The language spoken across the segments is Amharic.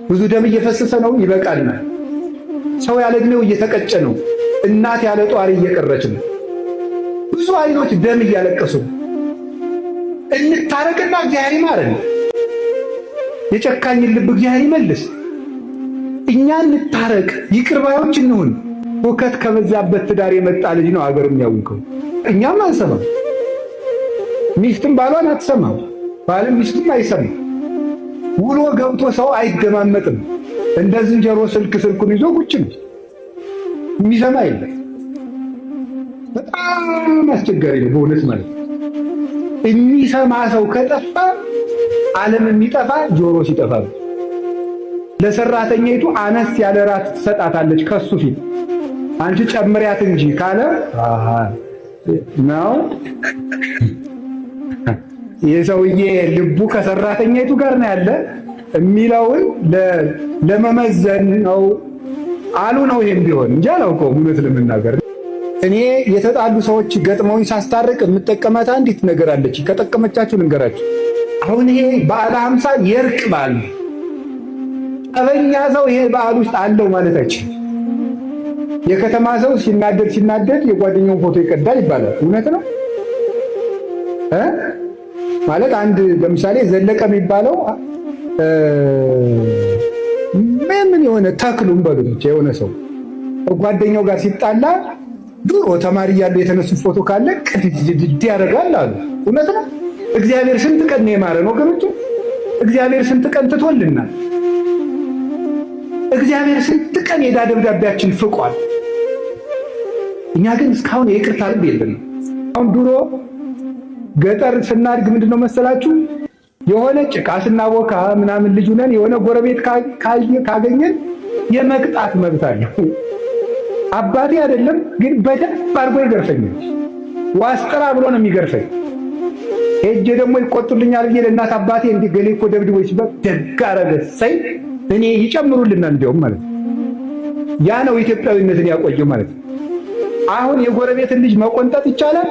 ብዙ ደም እየፈሰሰ ነው፣ ይበቃልናል። ሰው ያለ ዕድሜው እየተቀጨ ነው። እናት ያለ ጧሪ እየቀረች ነው። ብዙ አይኖች ደም እያለቀሱ ነው። እንታረቅና እግዚአብሔር ይማረን። የጨካኝን ልብ እግዚአብሔር ይመልስ። እኛ እንታረቅ፣ ይቅር ባዮች እንሁን። ሁከት ከበዛበት ትዳር የመጣ ልጅ ነው አገር የሚያውቀው። እኛም አንሰማም፣ ሚስትም ባሏን አትሰማም፣ ባልም ሚስትም አይሰማም። ውሎ ገብቶ ሰው አይደማመጥም። እንደ ዝንጀሮ ስልክ ስልኩን ይዞ ቁጭ ነው፣ የሚሰማ የለም። በጣም አስቸጋሪ ነው በእውነት ማለት ነው። የሚሰማ ሰው ከጠፋ ዓለም የሚጠፋ ጆሮ ሲጠፋ ነው። ለሰራተኛይቱ አነስ ያለ ራት ትሰጣታለች ከሱ ፊት አንቺ ጨምሪያት እንጂ ካለ ነው የሰውዬ ልቡ ከሰራተኛይቱ ጋር ነው ያለ የሚለውን ለመመዘን ነው አሉ ነው። ይሄም ቢሆን እንጂ አላውቀውም እውነት ለመናገር እኔ የተጣሉ ሰዎች ገጥመውኝ ሳስታርቅ የምጠቀማት አንዲት ነገር አለች። ከጠቀመቻችሁ ልንገራችሁ። አሁን ይሄ በዓለ ሀምሳ የእርቅ በዓል ነው። ጠበኛ ሰው ይሄ በዓል ውስጥ አለው ማለት አይችልም። የከተማ ሰው ሲናደድ ሲናደድ የጓደኛውን ፎቶ ይቀዳል ይባላል። እውነት ነው እ ማለት አንድ ለምሳሌ ዘለቀ የሚባለው ምን የሆነ ተክሉም በሉት ብቻ የሆነ ሰው ጓደኛው ጋር ሲጣላ ድሮ ተማሪ እያሉ የተነሱት ፎቶ ካለ ቅድድድ ያደርጋል አሉ። እውነት ነው። እግዚአብሔር ስንት ቀን ነው የማረን ወገኖች? እግዚአብሔር ስንት ቀን ትቶልናል። እግዚአብሔር ስንት ቀን የዕዳ ደብዳቤያችን ፍቋል። እኛ ግን እስካሁን የይቅርታ ልብ የለንም። አሁን ድሮ ገጠር ስናድግ ምንድን ነው መሰላችሁ የሆነ ጭቃ ስናቦካ ምናምን ልጅ ሆነን የሆነ ጎረቤት ካገኘን የመቅጣት መብት አለው። አባቴ አይደለም ግን በደንብ አድርጎ ይገርፈኛል። ዋስጥራ ብሎ ነው የሚገርፈኝ። ሄጄ ደግሞ ይቆጡልኛል ብዬ ለእናት አባቴ እንዲህ ገሌ እኮ ደብድቦ ሲባል ደግ አደረገ እሰይ እኔ ይጨምሩልናል እንዲያውም ማለት ነው። ያ ነው ኢትዮጵያዊነትን ያቆየው ማለት ነው። አሁን የጎረቤትን ልጅ መቆንጠጥ ይቻላል?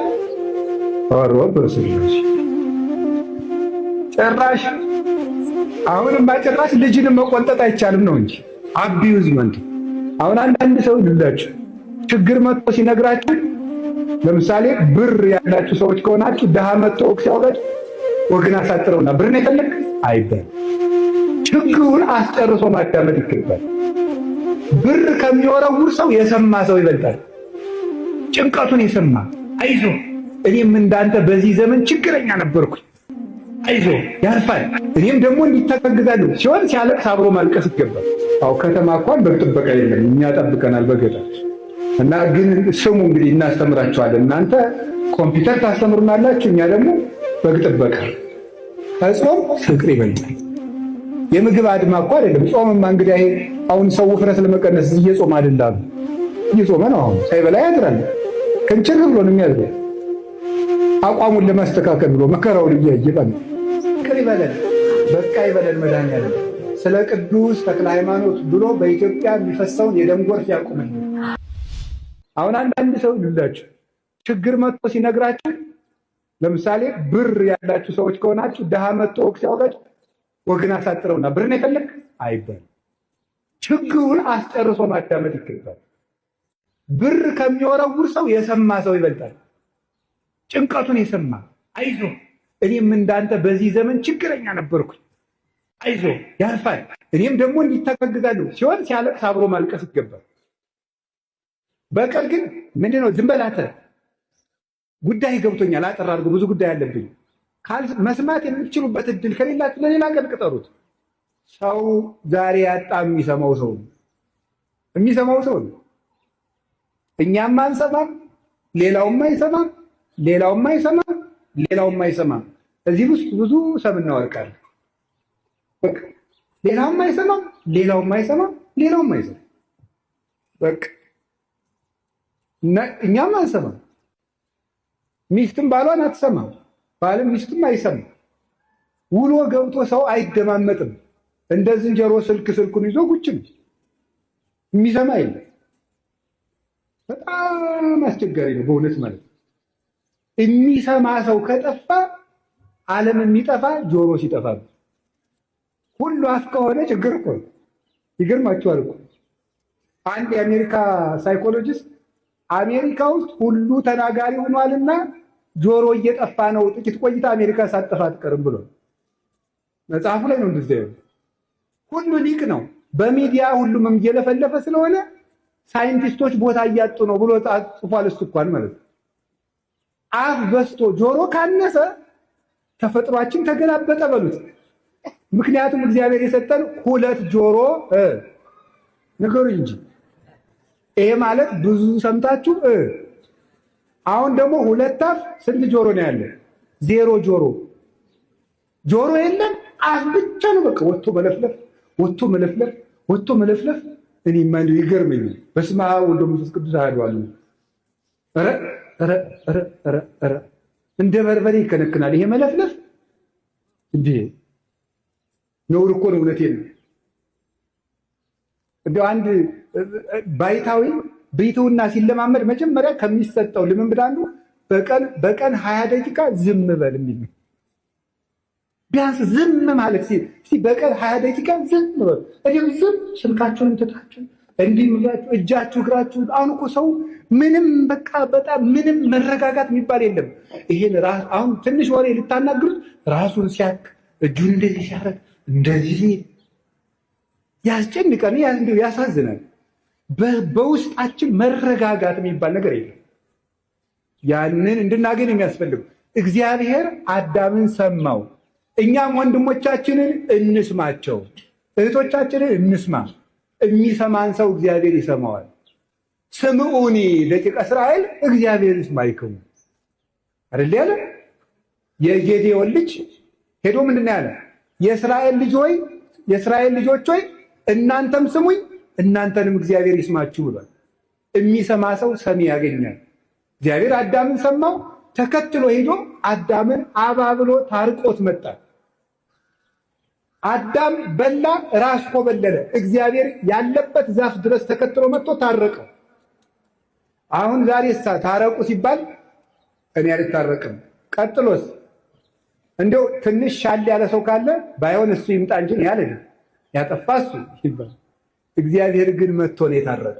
ኧረ በስላሴ ጭራሽ አሁንማ ጭራሽ ልጅንም መቆንጠጥ አይቻልም ነው እንጂ abusement። አሁን አንዳንድ ሰው ይሉላችሁ ችግር መጥቶ ሲነግራችሁ፣ ለምሳሌ ብር ያላችሁ ሰዎች ከሆናችሁ ድሃ መጥቶ ወግ ሲያወጋችሁ ወግን አሳጥረውና ብር ነው የፈለግ አይባልም። ችግሩን አስጨርሶ ማዳመጥ ይገባል። ብር ከሚወረውር ሰው የሰማ ሰው ይበልጣል። ጭንቀቱን የሰማ አይዞ እኔም እንዳንተ በዚህ ዘመን ችግረኛ ነበርኩኝ፣ አይዞ ያልፋል፣ እኔም ደግሞ እንዲተጋግዛለሁ ሲሆን ሲያለቅስ አብሮ ማልቀስ ይገባል። አዎ ከተማ እንኳን በግ ጥበቃ የለም፣ እኛ ጠብቀናል በገጠር እና ግን ስሙ እንግዲህ እናስተምራቸዋለን። እናንተ ኮምፒውተር ታስተምሩናላችሁ፣ እኛ ደግሞ በግ ጥበቃ። ከጾም ፍቅር ይበልጣል። የምግብ አድማ እኮ አይደለም። ጾምማ እንግዲህ ይሄ አሁን ሰው ውፍረት ለመቀነስ እየጾም አይደለም፣ እየጾመ ነው። አሁን ሳይበላ ያድራል። ክንችር ብሎ ነው የሚያድረው። አቋሙን ለማስተካከል ብሎ መከራውን እያየ ማለት ፍቅር ይበለን፣ በቃ ይበለን። መድኃኒዓለም ስለ ቅዱስ ተክለ ሃይማኖት ብሎ በኢትዮጵያ የሚፈሰውን የደም ጎርፍ ያቁምልን። አሁን አንዳንድ ሰው ይሉላችሁ ችግር መጥቶ ሲነግራችሁ፣ ለምሳሌ ብር ያላችሁ ሰዎች ከሆናችሁ ድሃ መጥቶ ወግ ሲያወጋችሁ ወግን አሳጥረውና ብር ነው የፈለግ አይባልም። ችግሩን አስጨርሶ ማዳመጥ ይገባል። ብር ከሚወረውር ሰው የሰማ ሰው ይበልጣል። ጭንቀቱን የሰማ አይዞ እኔም እንዳንተ በዚህ ዘመን ችግረኛ ነበርኩኝ፣ አይዞ ያልፋል፣ እኔም ደግሞ እንዲተጋግዛለሁ ሲሆን ሲያለቅስ አብሮ ማልቀስ ይገባል። በቀል ግን ምንድነው? ዝም በል አንተ ጉዳይ ገብቶኛል፣ አጠር አድርጎ ብዙ ጉዳይ አለብኝ። መስማት የምትችሉበት እድል ከሌላችሁ ለሌላ ቀን ቅጠሩት። ሰው ዛሬ ያጣ የሚሰማው ሰው ነው የሚሰማው ሰው ነው። እኛም አንሰማም፣ ሌላውም አይሰማም፣ ሌላውም አይሰማም፣ ሌላውም አይሰማም። እዚህ ውስጥ ብዙ ሰም እናወርቃለን። በቃ ሌላውም አይሰማም፣ ሌላውም አይሰማም፣ ሌላውም አይሰማም። በቃ እኛም አንሰማም። ሚስትም ባሏን አትሰማም፣ ባልም ሚስትም አይሰማም። ውሎ ገብቶ ሰው አይደማመጥም። እንደ ዝንጀሮ ስልክ ስልኩን ይዞ ቁጭ ነው፣ የሚሰማ የለም። በጣም አስቸጋሪ ነው በእውነት ማለት ነው። የሚሰማ ሰው ከጠፋ ዓለም የሚጠፋ ጆሮ ሲጠፋ ነው። ሁሉ አፍ ከሆነ ችግር እኮ ይገርማችኋል እኮ አንድ የአሜሪካ psychologist አሜሪካ ውስጥ ሁሉ ተናጋሪ ሆኗልና ጆሮ እየጠፋ ነው፣ ጥቂት ቆይታ አሜሪካ ሳትጠፋ አትቀርም ብሎ መጽሐፉ ላይ ነው እንደዚያ። ሁሉ ሊቅ ነው፣ በሚዲያ ሁሉም እየለፈለፈ ስለሆነ ሳይንቲስቶች ቦታ እያጡ ነው ብሎ ጽፏል። እሱ እንኳን ማለት ነው። አፍ በዝቶ ጆሮ ካነሰ ተፈጥሯችን ተገላበጠ በሉት። ምክንያቱም እግዚአብሔር የሰጠን ሁለት ጆሮ ንገሩኝ እንጂ ይሄ ማለት ብዙ ሰምታችሁ። አሁን ደግሞ ሁለት አፍ ስንት ጆሮ ነው ያለ? ዜሮ ጆሮ። ጆሮ የለም፣ አፍ ብቻ ነው። በቃ ወጥቶ መለፍለፍ፣ ወጥቶ መለፍለፍ፣ ወጥቶ መለፍለፍ። እኔማ እንደው ይገርመኛል። በስመ አብ ወወልድ ወመንፈስ ቅዱስ አሐዱ አምላክ። ኧረ ኧረ ኧረ ኧረ ኧረ እንደ በርበሬ ይከነክናል ይሄ መለፍለፍ። እንዴ ነውር እኮ ነው። እውነቴን ነው። እንደው አንድ ባይታዊ ብይትውና ሲለማመድ መጀመሪያ ከሚሰጠው ልምምድ አንዱ በቀን በቀን 20 ደቂቃ ዝም በል የሚል ነው። ቢያንስ ዝም ማለት ሲ በቀን 20 ደቂቃ ዝም በል። እዲሁ ዝም ስልካችሁን ትታችሁ እንዲህ ብላችሁ እጃችሁ እግራችሁ። አሁን እኮ ሰው ምንም በቃ በጣም ምንም መረጋጋት የሚባል የለም። ይሄን አሁን ትንሽ ወሬ ልታናግሩት ራሱን ሲያክ፣ እጁን እንደዚህ ሲያደርግ፣ እንደዚህ ሲል ያስጨንቀን፣ እንደው ያሳዝናል። በውስጣችን መረጋጋት የሚባል ነገር የለም። ያንን እንድናገኝ የሚያስፈልገው እግዚአብሔር አዳምን ሰማው። እኛም ወንድሞቻችንን እንስማቸው፣ እህቶቻችንን እንስማ። የሚሰማን ሰው እግዚአብሔር ይሰማዋል። ስምዑኒ ደቂቀ እስራኤል እግዚአብሔር ይስማዕክሙ አይደል ያለ። የጌዴዎን ልጅ ሄዶ ምንድን ነው ያለ? የእስራኤል ልጅ ሆይ፣ የእስራኤል ልጆች ሆይ፣ እናንተም ስሙኝ እናንተንም እግዚአብሔር ይስማችሁ ብሏል። የሚሰማ ሰው ሰሚ ያገኛል። እግዚአብሔር አዳምን ሰማው፣ ተከትሎ ሄዶ አዳምን አባብሎ ታርቆት መጣ። አዳም በላ፣ ራስ ኮበለለ። እግዚአብሔር ያለበት ዛፍ ድረስ ተከትሎ መጥቶ ታረቀው። አሁን ዛሬ ሳ ታረቁ ሲባል እኔ አልታረቅም። ቀጥሎስ እንደው ትንሽ ሻል ያለ ሰው ካለ ባይሆን እሱ ይምጣ እንጂ ያለ ያጠፋ እሱ ይባል። እግዚአብሔር ግን መጥቶ ነው የታረቀ።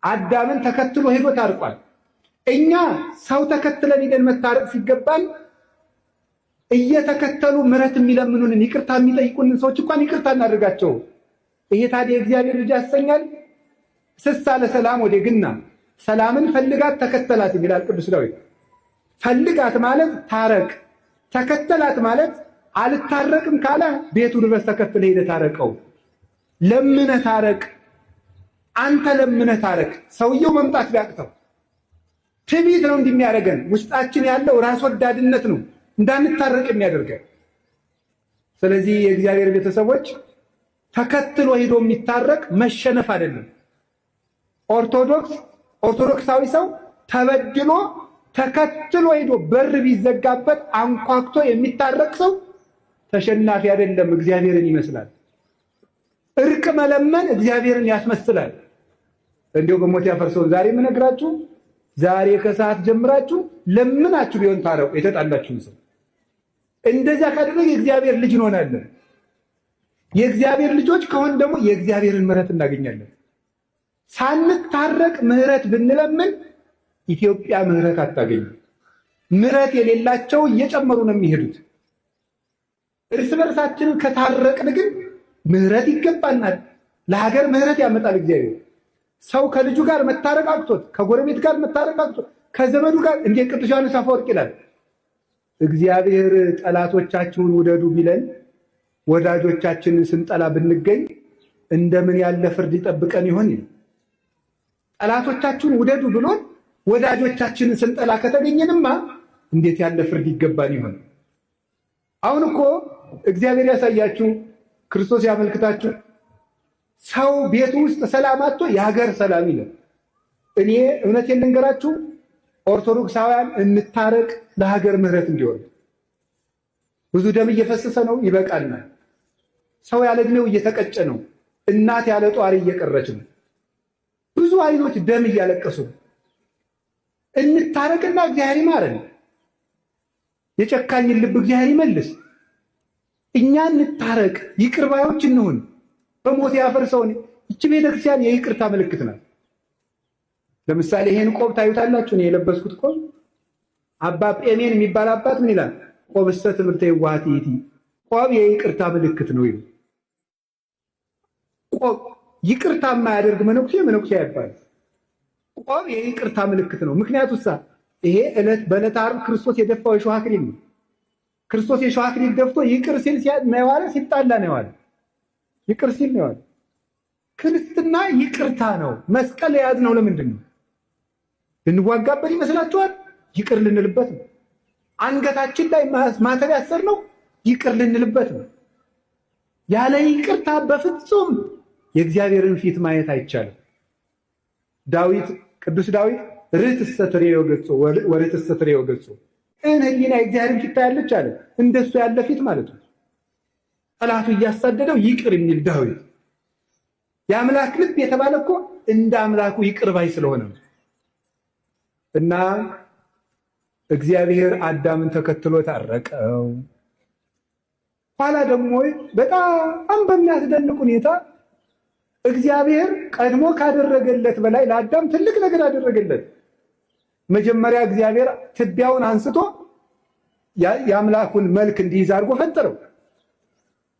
አዳምን ተከትሎ ሄዶ ታርቋል። እኛ ሰው ተከትለን ሄደን መታረቅ ሲገባን እየተከተሉ ምሕረት የሚለምኑንን ይቅርታ የሚጠይቁንን ሰዎች እንኳን ይቅርታ እናድርጋቸው። ይሄ ታዲያ የእግዚአብሔር ልጅ ያሰኛል? ስሳ ለሰላም ወደ ግና ሰላምን ፈልጋት ተከተላት ይላል ቅዱስ ዳዊት። ፈልጋት ማለት ታረቅ፣ ተከተላት ማለት አልታረቅም ካለ ቤቱ ድረስ ተከትለ ሄደ ታረቀው። ለምነ ታረቅ፣ አንተ ለምነ ታረቅ። ሰውየው መምጣት ቢያቅተው ትዕቢት ነው እንደሚያደርገን፣ ውስጣችን ያለው ራስ ወዳድነት ነው እንዳንታረቅ የሚያደርገን። ስለዚህ የእግዚአብሔር ቤተሰቦች ተከትሎ ሄዶ የሚታረቅ መሸነፍ አይደለም። ኦርቶዶክሳዊ ሰው ተበድሎ ተከትሎ ሄዶ በር ቢዘጋበት አንኳኩቶ የሚታረቅ ሰው ተሸናፊ አይደለም፣ እግዚአብሔርን ይመስላል። እርቅ መለመን እግዚአብሔርን ያስመስላል። እንዲሁ በሞት ያፈርሰውን ዛሬ የምነግራችሁ ዛሬ ከሰዓት ጀምራችሁ ለምናችሁ ቢሆን ታረቁ የተጣላችሁን ሰው። እንደዚያ ካደረገ የእግዚአብሔር ልጅ እንሆናለን። የእግዚአብሔር ልጆች ከሆን ደግሞ የእግዚአብሔርን ምሕረት እናገኛለን። ሳንታረቅ ምሕረት ብንለምን ኢትዮጵያ ምሕረት አታገኝም። ምሕረት የሌላቸው እየጨመሩ ነው የሚሄዱት። እርስ በርሳችን ከታረቅን ግን ምሕረት ይገባናል። ለሀገር ምሕረት ያመጣል እግዚአብሔር። ሰው ከልጁ ጋር መታረቅ አቅቶት፣ ከጎረቤት ጋር መታረቅ አቅቶት፣ ከዘመዱ ጋር እንዴ ቅዱስ ዮሐንስ አፈወርቅ ይላል፣ እግዚአብሔር ጠላቶቻችሁን ውደዱ ቢለን ወዳጆቻችንን ስንጠላ ብንገኝ እንደምን ያለ ፍርድ ይጠብቀን ይሆን? ጠላቶቻችሁን ውደዱ ብሎን ወዳጆቻችንን ስንጠላ ከተገኘንማ እንዴት ያለ ፍርድ ይገባን ይሆን? አሁን እኮ እግዚአብሔር ያሳያችሁ፣ ክርስቶስ ያመልክታችሁ። ሰው ቤቱ ውስጥ ሰላም አጥቶ የሀገር ሰላም ይላል። እኔ እውነቴን ልንገራችሁ፣ ኦርቶዶክሳውያን እንታረቅ፣ ለሀገር ምሕረት እንዲሆን። ብዙ ደም እየፈሰሰ ነው፣ ይበቃናል። ሰው ያለ እድሜው እየተቀጨ ነው። እናት ያለ ጧሪ እየቀረች ነው። ብዙ አይኖች ደም እያለቀሱ ነው። እንታረቅና እግዚአብሔር ይማረን። የጨካኝን ልብ እግዚአብሔር ይመልስ። እኛ እንታረቅ፣ ይቅር ባዮች እንሁን። በሞት ያፈርሰውን ይቺ ቤተክርስቲያን የይቅርታ ምልክት ናት። ለምሳሌ ይሄን ቆብ ታዩታላችሁ። እኔ የለበስኩት ቆብ አባ ጴሜን የሚባል አባት ምን ይላል? ቆብሰ ትምህርተ የዋሃት ይእቲ፣ ቆብ የይቅርታ ምልክት ነው ይላል። ቆብ ይቅርታ የማያደርግ መነኩሴ መነኩሴ አይባልም። ቆብ የይቅርታ ምልክት ነው። ምክንያቱሳ ይሄ ዕለት በዕለተ ዓርብ ክርስቶስ የደፋው የሾህ አክሊል ነው። ክርስቶስ የሾህ አክሊል ደፍቶ ይቅር ሲል ነው የዋለ፣ ሲጣላ ነው የዋለ። ይቅር ሲል ነው የዋለ። ክርስትና ይቅርታ ነው። መስቀል የያዝነው ለምንድን ነው? ልንዋጋበት ይመስላችኋል? ይቅር ልንልበት ነው። አንገታችን ላይ ማተብ ያሰርነው ይቅር ልንልበት ነው። ያለ ይቅርታ በፍጹም የእግዚአብሔርን ፊት ማየት አይቻልም። ዳዊት፣ ቅዱስ ዳዊት ርትሰ ትሬዮ ገጾ ወርትሰ ትሬዮ ገጾ፣ ቅን ሕሊና የእግዚአብሔርን ፊት ታያለች አለ። እንደሱ ያለ ፊት ማለት ነው። ጠላቱ እያሳደደው ይቅር የሚል ዳዊት፣ የአምላክ ልብ የተባለ እኮ እንደ አምላኩ ይቅር ባይ ስለሆነ ነው። እና እግዚአብሔር አዳምን ተከትሎ ታረቀው። ኋላ ደግሞ በጣም በሚያስደንቅ ሁኔታ እግዚአብሔር ቀድሞ ካደረገለት በላይ ለአዳም ትልቅ ነገር አደረገለት። መጀመሪያ እግዚአብሔር ትቢያውን አንስቶ የአምላኩን መልክ እንዲይዝ አድርጎ ፈጠረው።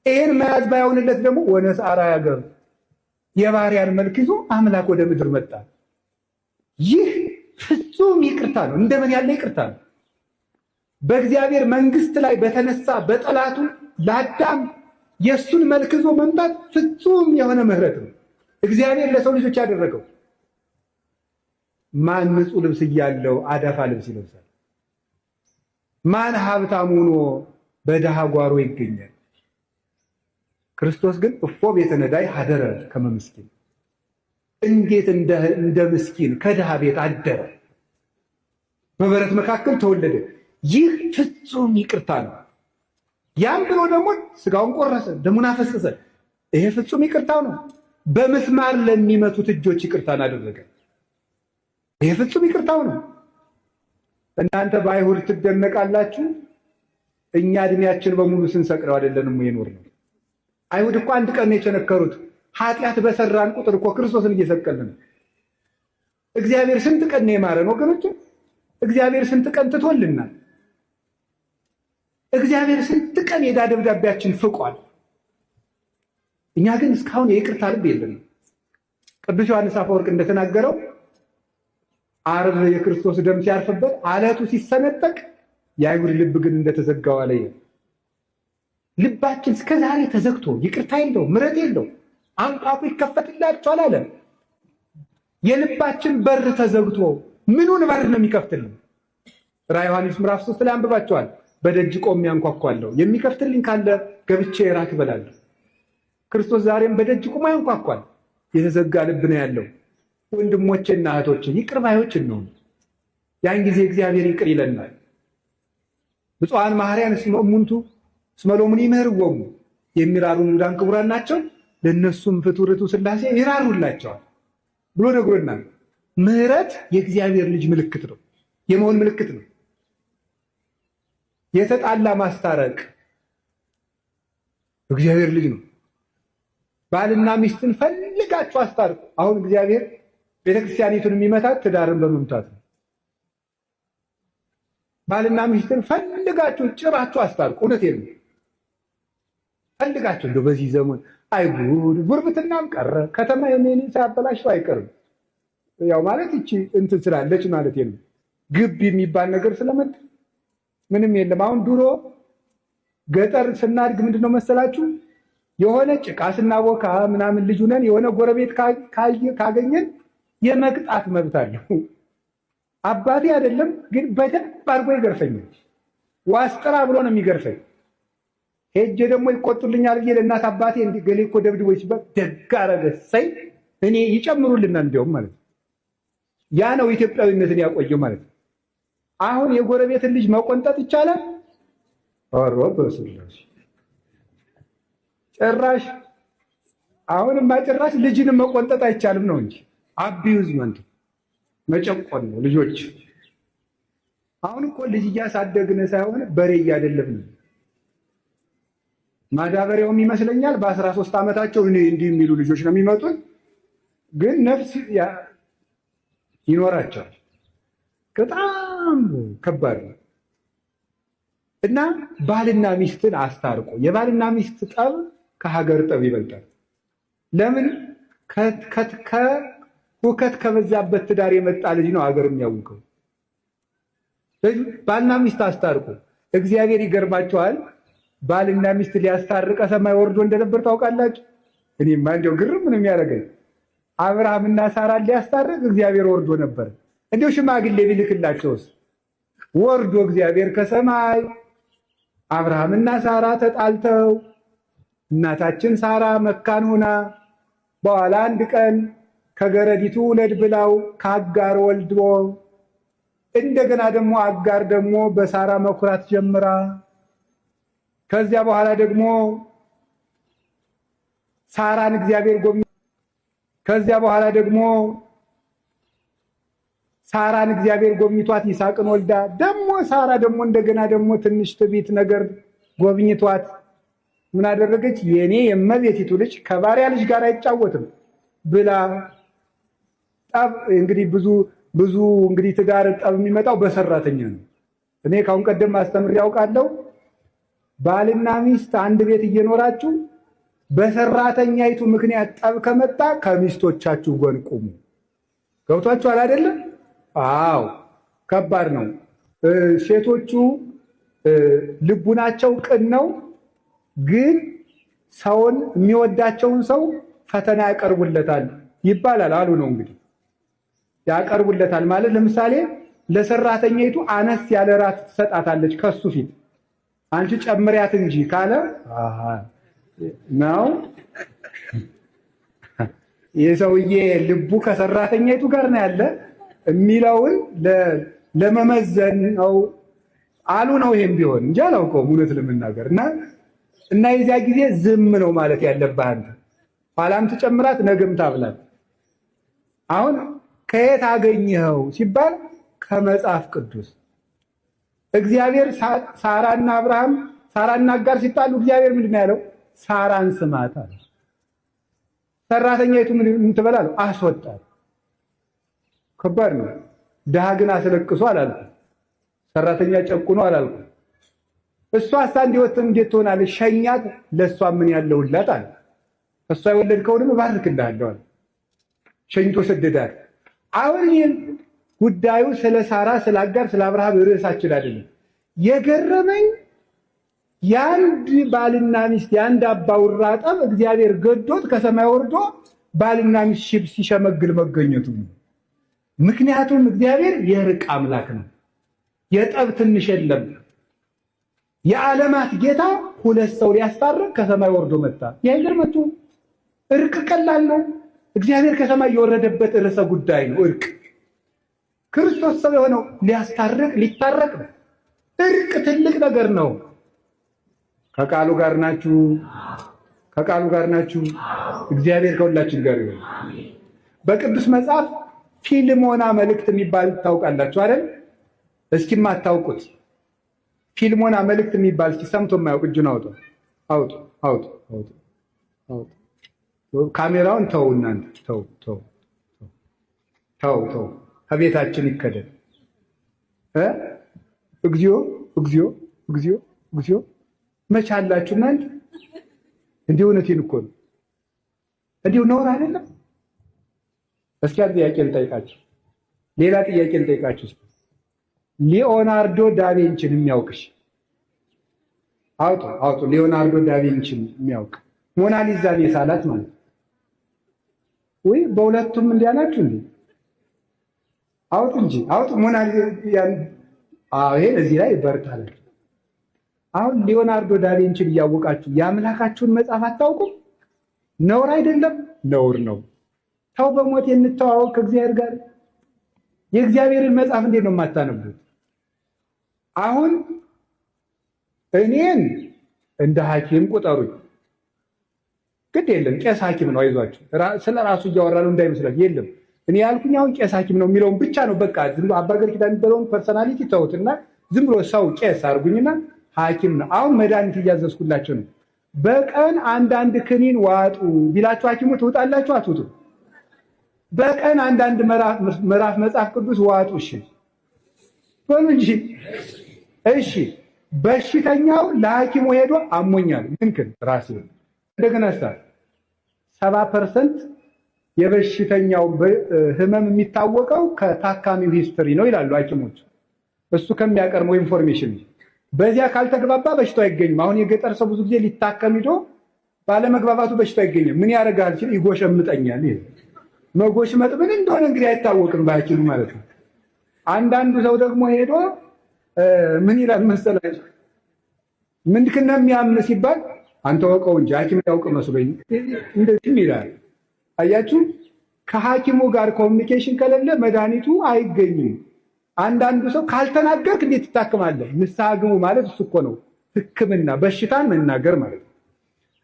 ይሄን መያዝ ባይሆንለት ደግሞ ወነሥአ አርአያ ገብር፣ የባሪያን መልክ ይዞ አምላክ ወደ ምድር መጣ። ይህ ፍጹም ይቅርታ ነው። እንደምን ያለ ይቅርታ ነው! በእግዚአብሔር መንግስት ላይ በተነሳ በጠላቱ ለአዳም የእሱን መልክ ይዞ መምጣት ፍጹም የሆነ ምሕረት ነው። እግዚአብሔር ለሰው ልጆች ያደረገው። ማን ንጹሕ ልብስ እያለው አዳፋ ልብስ ይለብሳል? ማን ሀብታም ሆኖ በድሃ ጓሮ ይገኛል? ክርስቶስ ግን እፎ ቤተ ነዳይ ሀደረ ከመ ምስኪን፣ እንዴት እንደ ምስኪን ከድሃ ቤት አደረ፣ በበረት መካከል ተወለደ። ይህ ፍጹም ይቅርታ ነው። ያም ብሎ ደግሞ ስጋውን ቆረሰ፣ ደሙን አፈሰሰ። ይሄ ፍጹም ይቅርታው ነው። በምስማር ለሚመቱት እጆች ይቅርታን አደረገ። ይሄ ፍጹም ይቅርታው ነው። እናንተ በአይሁድ ትደነቃላችሁ። እኛ እድሜያችን በሙሉ ስንሰቅለው አይደለንም የኖርነው። አይሁድ እኮ አንድ ቀን ነው የቸነከሩት። ኃጢአት በሰራን ቁጥር እኮ ክርስቶስን እየሰቀልን ነው። እግዚአብሔር ስንት ቀን ነው የማረን ወገኖች? እግዚአብሔር ስንት ቀን ትቶልናል? እግዚአብሔር ስንት ቀን የዕዳ ደብዳቤያችን ፍቋል። እኛ ግን እስካሁን የይቅርታ ልብ የለንም። ቅዱስ ዮሐንስ አፈወርቅ እንደተናገረው ዓርብ የክርስቶስ ደም ሲያርፍበት አለቱ ሲሰነጠቅ የአይሁድ ልብ ግን እንደተዘጋው አለ። ልባችን እስከዛሬ ተዘግቶ ይቅርታ የለው ምሕረት የለው፣ አንኳኩ ይከፈትላችኋል አለ። የልባችን በር ተዘግቶ ምኑን በር ነው የሚከፍትልን? ራዕየ ዮሐንስ ምዕራፍ 3 ላይ አንብባቸዋል። በደጅ ቆሜ አንኳኳለሁ፣ የሚከፍትልኝ ካለ ገብቼ እራት እበላለሁ። ክርስቶስ ዛሬም በደጅ ቆሞ ያንኳኳል። የተዘጋ ልብ ነው ያለው። ወንድሞቼና እህቶቼ ይቅር ባዮች እንሁን። ያን ጊዜ እግዚአብሔር ይቅር ይለናል። ብፁዓን መሐሪያን እስመ እሙንቱ እስመ ሎሙኒ ይምህርዎሙ፣ የሚራሩ ንዑዳን ክቡራን ናቸው፣ ለእነሱም ፍቱር ርቱዕ ሥላሴ ይራሩላቸዋል ብሎ ነግሮናል። ምሕረት የእግዚአብሔር ልጅ ምልክት ነው፣ የመሆን ምልክት ነው። የተጣላ ማስታረቅ እግዚአብሔር ልጅ ነው። ባልና ሚስትን ፈልጋችሁ አስታርቁ። አሁን እግዚአብሔር ቤተክርስቲያኒቱን የሚመታት ትዳርን በመምታት ነው። ባልና ሚስትን ፈልጋችሁ ጭራችሁ አስታርቁ። እውነቴን ነው። ፈልጋችሁ እንደው በዚህ ዘመን አይጉድ ጉርብትናም ቀረ። ከተማ የኔን ሳያበላሽው አይቀርም። ያው ማለት እቺ እንትን ስላለች ማለት ነው። ግብ የሚባል ነገር ስለመጣ ምንም የለም። አሁን ድሮ ገጠር ስናድግ ምንድነው መሰላችሁ የሆነ ጭቃ ስናቦካ ምናምን ልጅ ሆነን የሆነ ጎረቤት ካገኘን የመቅጣት መብት አለው። አባቴ አይደለም ግን በደንብ አድርጎ ይገርፈኛል። ዋስጥራ ብሎ ነው የሚገርፈኝ። ሄጄ ደግሞ ይቆጡልኛል ብዬ ለእናት አባቴ እንዲህ ገሌ እኮ ደብድቦኝ ሲባል ደግ አደረገ እሰይ እኔ ይጨምሩልናል እንዲያውም ማለት ነው። ያ ነው ኢትዮጵያዊነትን ያቆየው ማለት ነው። አሁን የጎረቤትን ልጅ መቆንጠጥ ይቻላል? ኧረ በስላሴ ጭራሽ አሁንማ ጭራሽ ልጅንም መቆንጠጥ አይቻልም ነው እንጂ abusement መጨቆን ነው ልጆች። አሁን እኮ ልጅ እያሳደግን ሳይሆን በሬ እያደለብን። ማዳበሪያውም ይመስለኛል በ13 ዓመታቸው እንዲህ የሚሉ ልጆች ነው የሚመጡት። ግን ነፍስ ይኖራቸዋል። በጣም ከባድ ነው። እና ባልና ሚስትን አስታርቆ የባልና ሚስት ጠብ ከሀገር ጠብ ይበልጣል። ለምን? ሁከት ከበዛበት ትዳር የመጣ ልጅ ነው ሀገር የሚያውቀው። ስለዚህ ባልና ሚስት አስታርቁ። እግዚአብሔር ይገርማቸዋል። ባልና ሚስት ሊያስታርቀ ሰማይ ወርዶ እንደነበር ታውቃላችሁ። እኔማ እንደው ግርም ነው የሚያደርገኝ። አብርሃምና ሳራን ሊያስታርቅ እግዚአብሔር ወርዶ ነበር። እንደው ሽማግሌ ቢልክላቸውስ? ወርዶ እግዚአብሔር ከሰማይ አብርሃምና ሳራ ተጣልተው እናታችን ሳራ መካን ሆና በኋላ አንድ ቀን ከገረዲቱ ውለድ ብላው ከአጋር ወልዶ እንደገና ደግሞ አጋር ደግሞ በሳራ መኩራት ጀምራ ከዚያ በኋላ ደግሞ ሳራን እግዚአብሔር ጎብኝ ከዚያ በኋላ ደግሞ ሳራን እግዚአብሔር ጎብኝቷት ይስሐቅን ወልዳ ደግሞ ሳራ ደግሞ እንደገና ደግሞ ትንሽ ትዕቢት ነገር ጎብኝቷት ምን አደረገች? የኔ የእመቤቲቱ ልጅ ከባሪያ ልጅ ጋር አይጫወትም ብላ ጠብ እንግዲህ ብዙ ብዙ እንግዲህ ትዳር ጠብ የሚመጣው በሰራተኛ ነው። እኔ ካሁን ቀደም አስተምሬ ያውቃለሁ። ባልና ሚስት አንድ ቤት እየኖራችሁ በሰራተኛይቱ ምክንያት ጠብ ከመጣ ከሚስቶቻችሁ ጎን ቁሙ። ገብቷችኋል አይደለም? አዎ፣ ከባድ ነው። ሴቶቹ ልቡናቸው ቅን ነው፣ ግን ሰውን የሚወዳቸውን ሰው ፈተና ያቀርቡለታል ይባላል አሉ ነው እንግዲህ ያቀርቡለታል ማለት ለምሳሌ ለሰራተኛይቱ አነስ ያለ ራት ትሰጣታለች ከሱ ፊት አንቺ ጨምሪያት እንጂ ካለ ነው የሰውዬ ልቡ ከሰራተኛይቱ ጋር ነው ያለ የሚለውን ለመመዘን ነው አሉ ነው። ይሄም ቢሆን እንጂ አላውቀውም እውነት ለመናገር እና የዚያ ጊዜ ዝም ነው ማለት ያለብህ አንተ። ኋላም ትጨምራት ነገም ታብላት። አሁን ከየት አገኘኸው ሲባል ከመጽሐፍ ቅዱስ። እግዚአብሔር ሳራና አብርሃም ሳራና አጋር ሲጣሉ እግዚአብሔር ምንድን ነው ያለው? ሳራን ስማት አለ። ሰራተኛይቱ ምን ትበል አለው? አስወጣት። ከባድ ነው። ድሃ ግን አስለቅሶ አላልኩም። ሰራተኛ ጨቁኖ አላልኩም። እሷ እንዲወት እንዴት ትሆናለች? ሸኛት፣ ለእሷ ምን ያለውላት አለ። እሷ የወለድከውንም እባርክልሃለሁ አለ። ሸኝቶ ሰደዳት። አሁን ይህን ጉዳዩ ስለ ሳራ፣ ስለ አጋር፣ ስለ አብርሃም ርዕሳችን አይደለም። የገረመኝ የአንድ ባልና ሚስት የአንድ አባውራ ጠብ እግዚአብሔር ገዶት ከሰማይ ወርዶ ባልና ሚስት ሲሸመግል መገኘቱ ነው። ምክንያቱም እግዚአብሔር የእርቅ አምላክ ነው። የጠብ ትንሽ የለም። የዓለማት ጌታ ሁለት ሰው ሊያስታርቅ ከሰማይ ወርዶ መጣ። ያይገርመቱ እርቅ ቀላል ነው። እግዚአብሔር ከሰማይ የወረደበት ርዕሰ ጉዳይ ነው እርቅ። ክርስቶስ ሰው የሆነው ሊያስታርቅ ሊታረቅ ነው። እርቅ ትልቅ ነገር ነው። ከቃሉ ጋር ናችሁ፣ ከቃሉ ጋር ናችሁ። እግዚአብሔር ከሁላችን ጋር ይሁን። በቅዱስ መጽሐፍ ፊልሞና መልእክት የሚባል ታውቃላችሁ አይደል? እስኪ የማታውቁት ፊልሞና መልእክት የሚባል እስኪ ሰምቶ የማያውቅ እጁን አውጡ፣ አውጡ፣ አውጡ፣ አውጡ፣ አውጡ። ካሜራውን ተው እናንተ ተው፣ ተው፣ ተው፣ ተው። ከቤታችን ይከደን። እግዚኦ፣ እግዚኦ፣ እግዚኦ፣ እግዚኦ። መቻላችሁ እናንተ። እንዲህ እውነቴን እኮ ነው። እንዲሁ ነውር አይደለም። እስኪ አንድ ጥያቄ ልጠይቃችሁ፣ ሌላ ጥያቄ ልጠይቃችሁ። እስኪ ሊኦናርዶ ዳቪንቺን የሚያውቅሽ አውጡ፣ አውጡ። ሊኦናርዶ ዳቪንቺን የሚያውቅ ሞናሊዛን የሳላት ማለት ወይ? በሁለቱም እንዲህ አላችሁ እንዴ? አውጡ እንጂ አውጡ። ሞናሊዛ አዎ፣ ይሄ እዚህ ላይ በርታላችሁ። አሁን ሊዮናርዶ ዳቪንቺን እያወቃችሁ የአምላካችሁን መጽሐፍ አታውቁም? ነውር አይደለም? ነውር ነው። ተው በሞት እንተዋወቅ ከእግዚአብሔር ጋር። የእግዚአብሔርን መጽሐፍ እንዴት ነው የማታነቡት? አሁን እኔን እንደ ሐኪም ቁጠሩኝ። ግድ የለም ቄስ ሐኪም ነው፣ አይዟችሁ። ስለ ራሱ እያወራ ነው እንዳይመስላችሁ። የለም እኔ ያልኩኝ አሁን ቄስ ሐኪም ነው የሚለውን ብቻ ነው። በቃ ዝም ብሎ አባ ገብረ ኪዳን የሚባለውን personality ተውትና ዝም ብሎ ሰው ቄስ አድርጉኝና ሐኪም ነው። አሁን መድኃኒት እያዘዝኩላቸው ነው። በቀን አንዳንድ ክኒን ዋጡ ቢላችሁ ሐኪሙ ትውጣላችሁ? አትውጡ? በቀን አንዳንድ ምዕራፍ መጽሐፍ ቅዱስ ዋጡ። እሺ በሉ እንጂ። እሺ በሽተኛው ለሐኪሙ ሄዶ አሞኛል፣ ምንክን ራሴ እንደገና 70% የበሽተኛው ህመም የሚታወቀው ከታካሚው history ነው ይላሉ ሐኪሞች። እሱ ከሚያቀርበው information በዚያ ካልተግባባ በሽታው አይገኝም። አሁን የገጠር ሰው ብዙ ጊዜ ሊታከም ሂዶ ባለመግባባቱ በሽታው አይገኝም። ምን ያደርጋል ሲል ይጎሸምጠኛል። ይሄ መጎሽመጥ ምን እንደሆነ እንግዲህ አይታወቅም በሐኪሙ ማለት ነው። አንዳንዱ ሰው ደግሞ ሄዶ ምን ይላል መሰላችሁ? ምንድን ነው የሚያም ሲባል አንተ ወቀው እንጂ ሐኪም ያውቅ መስሎኝ እንደዚህም ይላል። አያችሁ፣ ከሐኪሙ ጋር communication ከሌለ መድኃኒቱ አይገኝም። አንዳንዱ ሰው ካልተናገርክ እንዴት ትታክማለህ? ንስሐ ግቡ ማለት እሱ እኮ ነው ሕክምና፣ በሽታን መናገር ማለት ነው።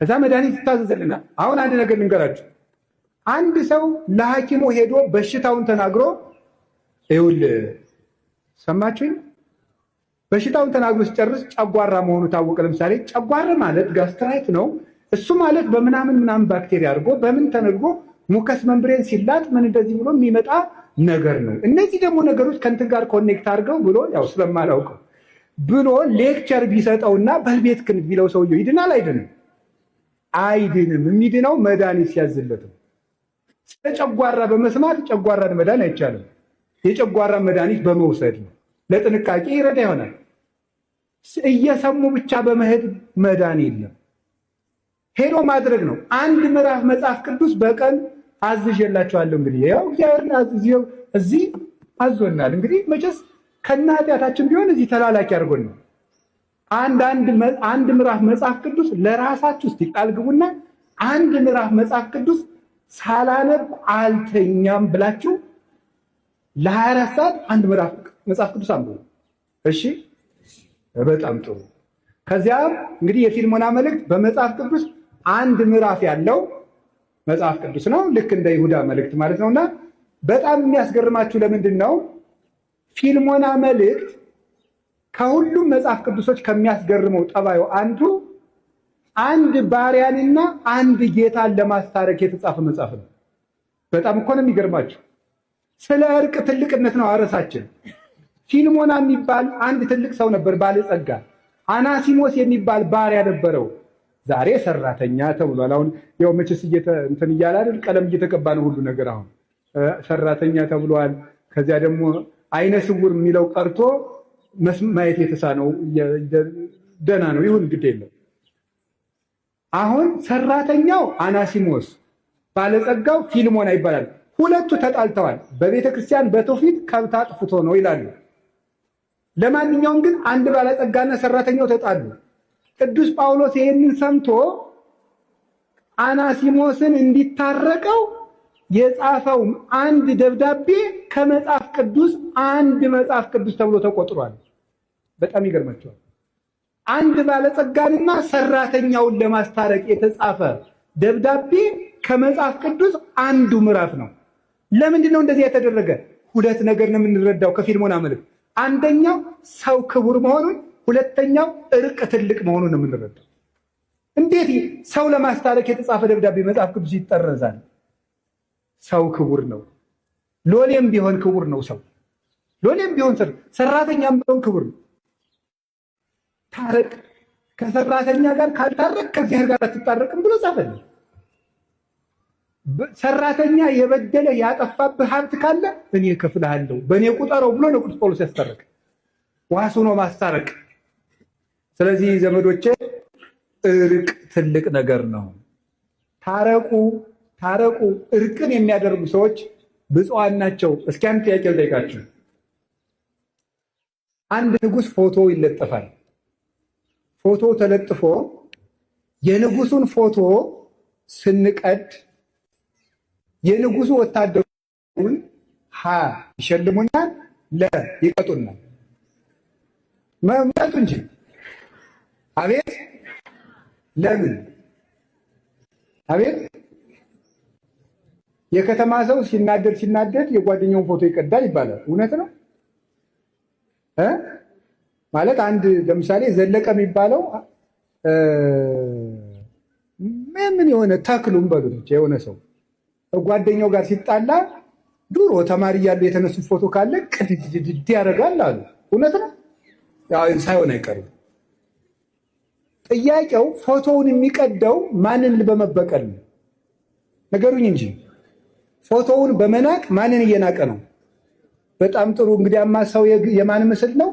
ከዛ መድኃኒት ይታዘዝልናል። አሁን አንድ ነገር ልንገራችሁ። አንድ ሰው ለሐኪሙ ሄዶ በሽታውን ተናግሮ ይኸውልህ፣ ሰማችሁኝ? በሽታውን ተናግሮ ሲጨርስ ጨጓራ መሆኑ ታወቀ። ለምሳሌ ጨጓራ ማለት gastritis ነው። እሱ ማለት በምናምን ምናምን ባክቴሪያ አድርጎ በምን ተነድጎ mucous membrane ሲላጥ ምን እንደዚህ ብሎ የሚመጣ ነገር ነው። እነዚህ ደግሞ ነገሮች ከእንትን ጋር connect አድርገው ብሎ ያው ስለማላውቀው ብሎ lecture ቢሰጠውና በልቤት ክን ቢለው ሰውየው ይድናል? አይድንም? አይድንም። የሚድነው መድኃኒት ሲያዝለት ነው። ስለ ጨጓራ በመስማት ጨጓራን መዳን አይቻልም። የጨጓራ መድኃኒት በመውሰድ ነው። ለጥንቃቄ ይረዳ ይሆናል። እየሰሙ ብቻ በመሄድ መዳን የለም። ሄዶ ማድረግ ነው። አንድ ምዕራፍ መጽሐፍ ቅዱስ በቀን አዝዤላችኋለሁ። እንግዲህ ያው እግዚአብሔር አዝዤው እዚህ አዞናል። እንግዲህ መቼስ ከነ ኃጢአታችን ቢሆን እዚህ ተላላኪ አድርጎን ነው። አንድ ምዕራፍ መጽሐፍ ቅዱስ ለራሳችሁ እስቲ ቃል ግቡና አንድ ምዕራፍ መጽሐፍ ቅዱስ ሳላነብ አልተኛም ብላችሁ ለ24 ሰዓት አንድ ምዕራፍ መጽሐፍ ቅዱስ አንብቡ። እሺ፣ በጣም ጥሩ። ከዚያም እንግዲህ የፊልሞና መልእክት በመጽሐፍ ቅዱስ አንድ ምዕራፍ ያለው መጽሐፍ ቅዱስ ነው። ልክ እንደ ይሁዳ መልእክት ማለት ነውና በጣም የሚያስገርማችሁ ለምንድን ነው ፊልሞና መልእክት ከሁሉም መጽሐፍ ቅዱሶች ከሚያስገርመው ጠባዩ አንዱ አንድ ባሪያንና አንድ ጌታን ለማስታረቅ የተጻፈ መጽሐፍ ነው። በጣም እኮ ነው የሚገርማችሁ። ስለ እርቅ ትልቅነት ነው አረሳችን። ፊልሞና የሚባል አንድ ትልቅ ሰው ነበር፣ ባለጸጋ። አናሲሞስ የሚባል ባሪያ ነበረው። ዛሬ ሰራተኛ ተብሏል። አሁን ያው መቼስ እንትን እያለ አይደል፣ ቀለም እየተቀባ ነው ሁሉ ነገር። አሁን ሰራተኛ ተብሏል። ከዚያ ደግሞ አይነ ስውር የሚለው ቀርቶ ማየት የተሳነው ደህና ነው ይሁን፣ ግድ የለም። አሁን ሰራተኛው አናሲሞስ፣ ባለጸጋው ፊልሞና ይባላል። ሁለቱ ተጣልተዋል። በቤተ ክርስቲያን በትውፊት ከብት አጥፍቶ ነው ይላሉ። ለማንኛውም ግን አንድ ባለጸጋና ሰራተኛው ተጣሉ። ቅዱስ ጳውሎስ ይሄንን ሰምቶ አናሲሞስን እንዲታረቀው የጻፈው አንድ ደብዳቤ ከመጽሐፍ ቅዱስ አንድ መጽሐፍ ቅዱስ ተብሎ ተቆጥሯል። በጣም ይገርማቸዋል። አንድ ባለጸጋንና ሰራተኛውን ለማስታረቅ የተጻፈ ደብዳቤ ከመጽሐፍ ቅዱስ አንዱ ምዕራፍ ነው። ለምንድን ነው እንደዚህ የተደረገ? ሁለት ነገር ነው የምንረዳው ከፊልሞና መልእክት። አንደኛው ሰው ክቡር መሆኑን፣ ሁለተኛው እርቅ ትልቅ መሆኑን ነው የምንረዳው። እንዴት ሰው ለማስታረቅ የተጻፈ ደብዳቤ መጽሐፍ ቅዱስ ይጠረዛል? ሰው ክቡር ነው። ሎሌም ቢሆን ክቡር ነው። ሰው ሎሌም ቢሆን ሰራተኛም ቢሆን ክቡር ነው። ታረቅ፣ ከሰራተኛ ጋር ካልታረቅ ከእግዚአብሔር ጋር አትታረቅም ብሎ ጻፈልን። ሰራተኛ የበደለ ያጠፋብህ ሀብት ካለ እኔ እከፍልሃለሁ በእኔ ቁጠረው ብሎ ነው ቅዱስ ጳውሎስ ያስታረቅ። ዋስ ሆኖ ማስታረቅ። ስለዚህ ዘመዶቼ እርቅ ትልቅ ነገር ነው። ታረቁ፣ ታረቁ። እርቅን የሚያደርጉ ሰዎች ብፁዓን ናቸው። እስኪ አንድ ጥያቄ ልጠይቃችሁ። አንድ ንጉሥ ፎቶ ይለጠፋል። ፎቶ ተለጥፎ የንጉሱን ፎቶ ስንቀድ የንጉሱ ወታደሩን ሀ ይሸልሙናል፣ ለ ይቀጡናል። መምረጡ እንጂ አቤት ለምን አቤት የከተማ ሰው ሲናደድ ሲናደድ የጓደኛውን ፎቶ ይቀዳል ይባላል። እውነት ነው እ ማለት አንድ ለምሳሌ ዘለቀ የሚባለው ምን የሆነ ተክሉም በሉት የሆነ ሰው ጓደኛው ጋር ሲጣላ ድሮ ተማሪ እያሉ የተነሱ ፎቶ ካለ ቅድድድ ያደርጋል አሉ። እውነት ነው ሳይሆን አይቀርም። ጥያቄው ፎቶውን የሚቀደው ማንን በመበቀል ነው? ነገሩኝ እንጂ ፎቶውን በመናቅ ማንን እየናቀ ነው? በጣም ጥሩ። እንግዲያማ ሰው የማን ምስል ነው?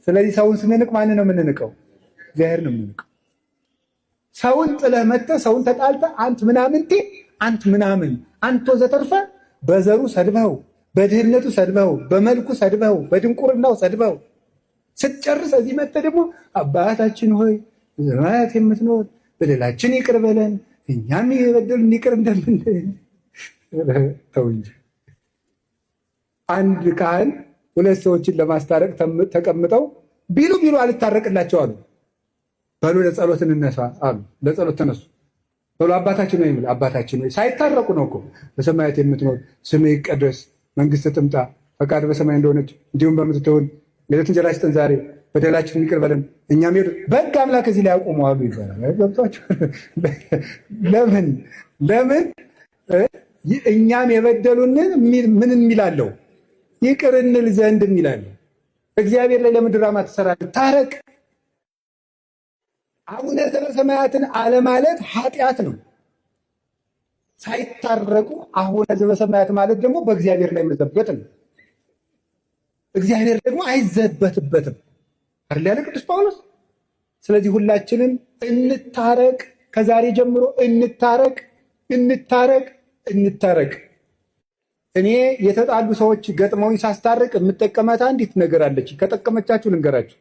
ስለዚህ ሰውን ስንንቅ ማንን ነው የምንንቀው? እግዚአብሔር ነው የምንንቀው። ሰውን ጥለህ መጥተህ ሰውን ተጣልተህ አንት ምናምንቴ አንት ምናምን አንቶ ዘተርፈ በዘሩ ሰድበው፣ በድህነቱ ሰድበው፣ በመልኩ ሰድበው፣ በድንቁርናው ሰድበው ስትጨርስ እዚህ መጥተህ ደግሞ አባታችን ሆይ በሰማያት የምትኖር በደላችን ይቅር በለን እኛም የበደሉን ይቅር እንደምንል። ተው እንጂ። አንድ ካህን ሁለት ሰዎችን ለማስታረቅ ተቀምጠው ቢሉ ቢሉ አልታረቅላቸው አሉ። በሉ ለጸሎት እንነሳ አሉ። ለጸሎት ተነሱ። በሉ አባታችን ወይ አባታችን ወይ ሳይታረቁ ነው እኮ። በሰማያት የምትኖር ስምህ ይቀደስ፣ መንግስትህ ትምጣ፣ ፈቃድ በሰማይ እንደሆነች እንዲሁም በምድር ትሁን። የዕለት እንጀራችንን ስጠን ዛሬ፣ በደላችንን ይቅር በለን እኛም ሄዱ በሕግ አምላክ እዚህ ላይ አቁሙ አሉ ይባላል። ገብቷችሁ? ለምን ለምን እኛም የበደሉንን ምን የሚላለው ይቅር እንል ዘንድ የሚላለው። እግዚአብሔር ላይ ለምን ድራማ ትሰራለህ? ታረቅ። አቡነ ዘበሰማያትን አለማለት ኃጢአት ነው። ሳይታረቁ አቡነ ዘበሰማያት ማለት ደግሞ በእግዚአብሔር ላይ መዘበት ነው። እግዚአብሔር ደግሞ አይዘበትበትም አይደል ያለ ቅዱስ ጳውሎስ። ስለዚህ ሁላችንም እንታረቅ፣ ከዛሬ ጀምሮ እንታረቅ፣ እንታረቅ፣ እንታረቅ። እኔ የተጣሉ ሰዎች ገጥመውኝ ሳስታርቅ የምጠቀማት አንዲት ነገር አለች። ከጠቀመቻችሁ ልንገራችሁ።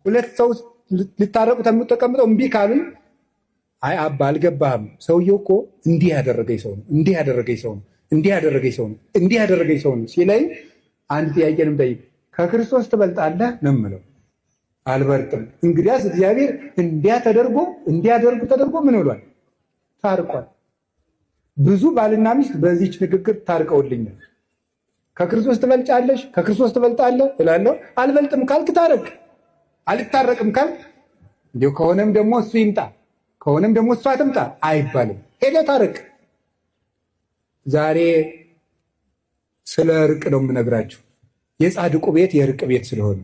ሁለት ሰው ሊታረቁ ተቀምጠው እምቢ ካሉኝ፣ አይ አባ አልገባህም፣ ሰውየው እኮ እንዲህ ያደረገኝ ሰው ነው፣ እንዲህ ያደረገኝ ሰው ነው፣ እንዲህ ያደረገኝ ሰው ነው፣ እንዲህ ያደረገኝ ሰው ነው ሲለኝ አንድ ጥያቄ ነው የምጠይቅ። ከክርስቶስ ትበልጣለህ ነው የምለው። አልበርጥም። እንግዲያስ እግዚአብሔር እንዲያ ተደርጎ እንዲያደርጉ ተደርጎ ምን ብሏል? ታርቋል። ብዙ ባልና ሚስት በዚች ንግግር ታርቀውልኛል። ከክርስቶስ ትበልጫለሽ፣ ከክርስቶስ ትበልጣለህ እላለሁ። አልበልጥም ካልክ ታረቅ፣ አልታረቅም ካልክ እንዲሁ ከሆነም ደግሞ እሱ ይምጣ ከሆነም ደግሞ እሷ ትምጣ አይባልም። ሄደህ ታረቅ። ዛሬ ስለ እርቅ ነው የምነግራችሁ። የጻድቁ ቤት የእርቅ ቤት ስለሆነ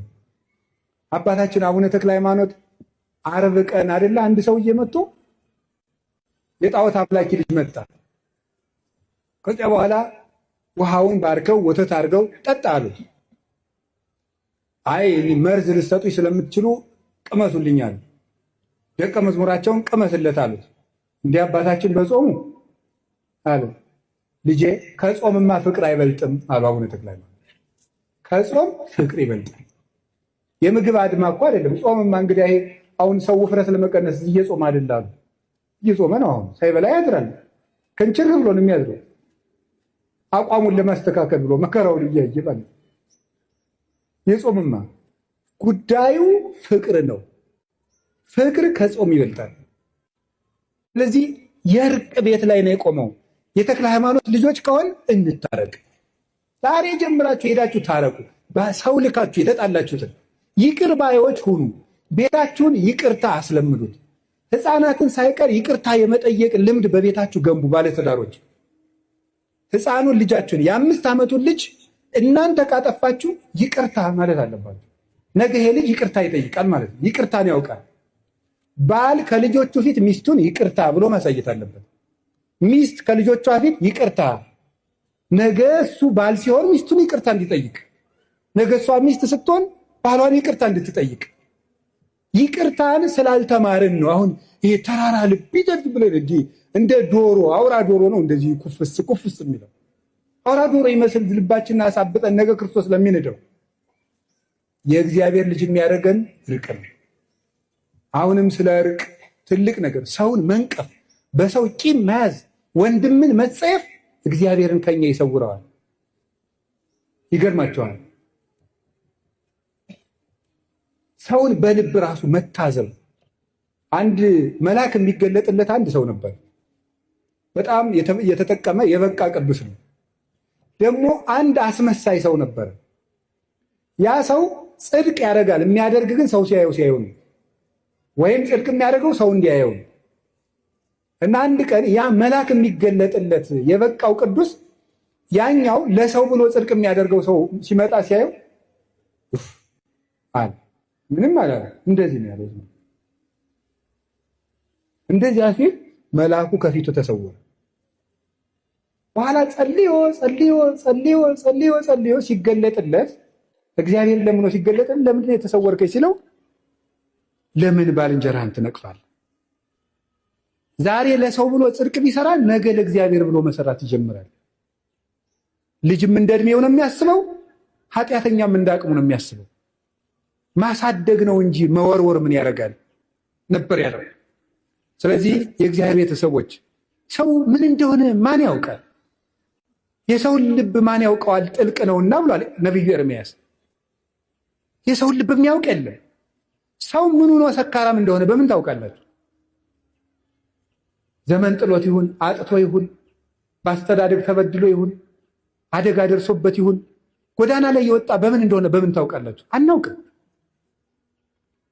አባታችን አቡነ ተክለ ሃይማኖት ዓርብ ቀን አይደለ አንድ ሰውዬ መጥቶ የጣዖት አምላኪ ልጅ መጣ። ከዚያ በኋላ ውሃውን ባርከው ወተት አድርገው ጠጣ አሉት። አይ መርዝ ልትሰጡኝ ስለምትችሉ ቅመሱልኝ አሉ። ደቀ መዝሙራቸውን ቅመስለት አሉት። እንዲህ አባታችን በጾሙ አሉ። ልጄ ከጾምማ ፍቅር አይበልጥም አሉ አቡነ ተክለ ሃይማኖት። ከጾም ፍቅር ይበልጣል። የምግብ አድማ እኮ አይደለም። ጾምማ እንግዲህ ይሄ አሁን ሰው ውፍረት ለመቀነስ እየጾም አይደል አሉ። እየጾመ ነው አሁን፣ ሳይበላ ያድራል። ክንችር ብሎ ነው የሚያድረው። አቋሙን ለማስተካከል ብሎ መከራውን እያየ ማለት የጾምማ ጉዳዩ ፍቅር ነው። ፍቅር ከጾም ይበልጣል። ስለዚህ የእርቅ ቤት ላይ ነው የቆመው። የተክለ ሃይማኖት ልጆች ከሆን እንታረቅ። ዛሬ ጀምራችሁ ሄዳችሁ ታረቁ። በሰው ልካችሁ የተጣላችሁትን ይቅር ባዮች ሁኑ። ቤታችሁን ይቅርታ አስለምዱት። ሕፃናትን ሳይቀር ይቅርታ የመጠየቅ ልምድ በቤታችሁ ገንቡ። ባለትዳሮች ሕፃኑን ልጃችሁን የ5 ዓመቱን ልጅ እናንተ ካጠፋችሁ ይቅርታ ማለት አለባችሁ። ነገ ይሄ ልጅ ይቅርታ ይጠይቃል ማለት ነው። ይቅርታን ያውቃል። ባል ከልጆቹ ፊት ሚስቱን ይቅርታ ብሎ ማሳየት አለበት። ሚስት ከልጆቿ ፊት ይቅርታ። ነገ እሱ ባል ሲሆን ሚስቱን ይቅርታ እንዲጠይቅ፣ ነገ እሷ ሚስት ስትሆን ባሏን ይቅርታ እንድትጠይቅ። ይቅርታን ስላልተማርን ነው አሁን ይሄ ተራራ ልብ ይደርግ ብለን እንዲህ እንደ ዶሮ አውራ ዶሮ ነው እንደዚህ ኩፍስ ኩፍስ የሚለው አውራ ዶሮ ይመስል ልባችንን አሳብጠን ነገ ክርስቶስ ለሚንደው የእግዚአብሔር ልጅ የሚያደርገን እርቅ ነው። አሁንም ስለ እርቅ ትልቅ ነገር ሰውን መንቀፍ፣ በሰው ቂም መያዝ፣ ወንድምን መጸየፍ እግዚአብሔርን ከኛ ይሰውረዋል። ይገርማቸዋል። ሰውን በልብ ራሱ መታዘብ። አንድ መልአክ የሚገለጥለት አንድ ሰው ነበር። በጣም የተጠቀመ የበቃ ቅዱስ ነው። ደግሞ አንድ አስመሳይ ሰው ነበር። ያ ሰው ጽድቅ ያደርጋል። የሚያደርግ ግን ሰው ሲያየው ሲያየው ነው። ወይም ጽድቅ የሚያደርገው ሰው እንዲያየው ነው። እና አንድ ቀን ያ መልአክ የሚገለጥለት የበቃው ቅዱስ ያኛው ለሰው ብሎ ጽድቅ የሚያደርገው ሰው ሲመጣ ሲያየው አለ። ምንም አላለ። እንደዚህ ነው ያለው። እንደዚያ ሲል መልአኩ ከፊቱ ተሰወረ። በኋላ ጸልዮ ጸልዮ ጸልዮ ጸልዮ ጸልዮ ሲገለጥለት እግዚአብሔር ለምኖ ሲገለጥለት ለምንድን ነው የተሰወርከኝ ሲለው ለምን ባልንጀራህን ትነቅፋለህ? ዛሬ ለሰው ብሎ ጽድቅ ቢሰራ ነገ ለእግዚአብሔር ብሎ መሰራት ይጀምራል። ልጅም እንደ እድሜው ነው የሚያስበው፣ ኃጢአተኛም እንደ አቅሙ ነው የሚያስበው። ማሳደግ ነው እንጂ መወርወር ምን ያደርጋል ነበር ያለው። ስለዚህ የእግዚአብሔር ቤተሰቦች ሰው ምን እንደሆነ ማን ያውቃል? የሰውን ልብ ማን ያውቀዋል? ጥልቅ ነውና ብሏል ነቢዩ ኤርምያስ። የሰውን ልብ የሚያውቅ የለም። ሰው ምን ሆኖ ሰካራም እንደሆነ በምን ታውቃላችሁ? ዘመን ጥሎት ይሁን አጥቶ ይሁን በአስተዳደግ ተበድሎ ይሁን አደጋ ደርሶበት ይሁን ጎዳና ላይ የወጣ በምን እንደሆነ በምን ታውቃላችሁ? አናውቅም።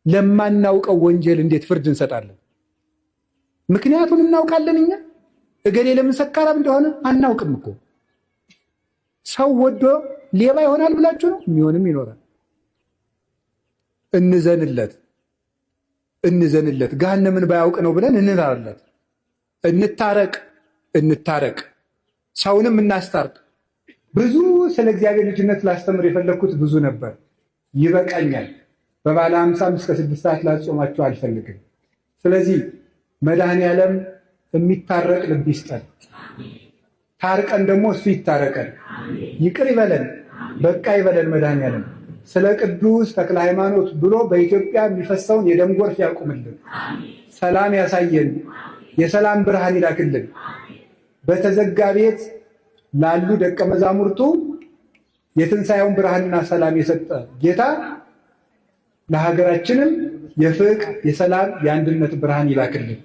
ለማናውቀው ወንጀል እንዴት ፍርድ እንሰጣለን? ምክንያቱን እናውቃለን እኛ እገሌ ለምን ሰካራም እንደሆነ አናውቅም እኮ። ሰው ወዶ ሌባ ይሆናል ብላችሁ ነው? የሚሆንም ይኖራል። እንዘንለት እንዘንለት። ገሃነምን ባያውቅ ነው ብለን እንራርለት። እንታረቅ እንታረቅ፣ ሰውንም እናስታርቅ። ብዙ ስለ እግዚአብሔር ልጅነት ላስተምር የፈለግኩት ብዙ ነበር። ይበቃኛል። በባለ 50ም እስከ 6 ሰዓት ላጾማችሁ አልፈልግም። ስለዚህ መድኃኔዓለም የሚታረቅ ልብ ይስጠን። ታርቀን ደግሞ እሱ ይታረቀን፣ ይቅር ይበለን፣ በቃ ይበለን። መድኃኔዓለም ስለ ቅዱስ ተክለ ሃይማኖት ብሎ በኢትዮጵያ የሚፈሰውን የደም ጎርፍ ያቁምልን፣ ሰላም ያሳየን፣ የሰላም ብርሃን ይላክልን። በተዘጋ ቤት ላሉ ደቀ መዛሙርቱ የትንሣኤውን ብርሃንና ሰላም የሰጠ ጌታ ለሀገራችንም የፍቅር የሰላም የአንድነት ብርሃን ይላክልን።